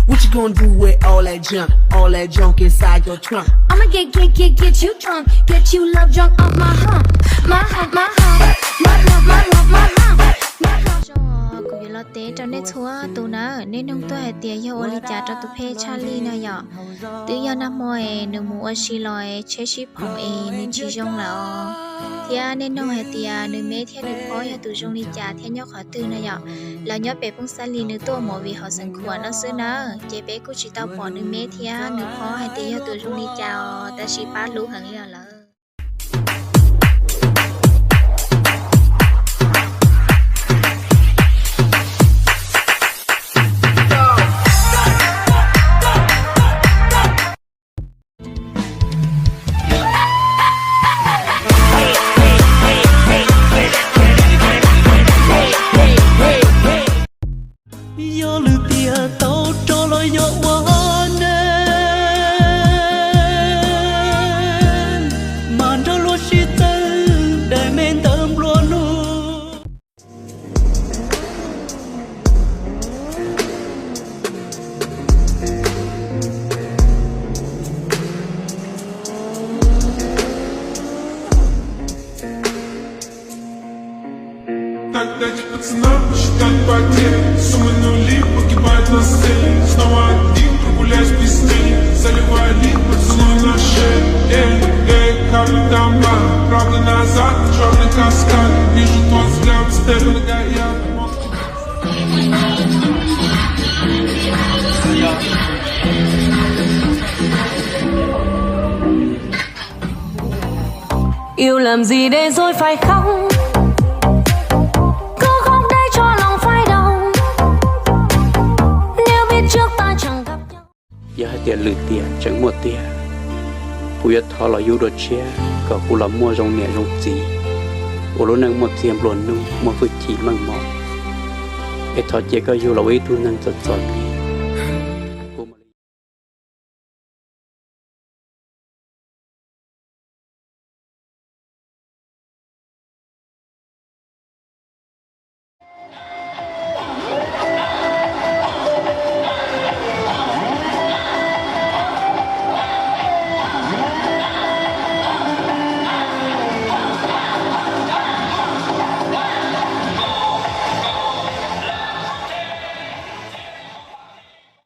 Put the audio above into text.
What you gonna do with all that junk, all that junk inside your trunk? I'ma get, get, get, get you drunk, get you love drunk off my hump, my hump, my hump, my hump, my hump, my hump, my hump. Kuv yuav los teb rau nej txhua tus na, nej noog tuaj hais tias yog ua li cas rau tus phem tshaj li no yom. Twb yog nag hmo es nws mus ua si los tsheb sib phoom es nws tsis zoo lawm os. Thiab nej noog hais tias nws me thiab nws phob yog tus zoo li cas thiab nyob qhov twg no yom. Lawv nyob pem Phoos Xab Lis, nws tuaj movie hauv Xeev Khuam no xwb na, ces peb kuj tsis tau pom nws me thiab nws phob hais tias yog tus zoo li cas os, tab sis pab hlub heev li os lawm. Yog lwm tiam tau rov los yog ua neej, mas nrog luag sib txeeb daim me ntawv nplua nuj. Yêu làm gì để rồi phải khóc, cứ khóc để cho lòng phai đau. Nếu biết trước ta chẳng gặp nhau. Yog hais tias lwm tiam tseem muaj tiag, kuv yuav thov los yug dua tshiab kom kuv los muaj zoo niam zoo txiv, ua lub neej muaj txiag nplua nuj, muaj hwj chim meej mom. Es thov cia koj yug los ua ib tug neeg txom txom nyem,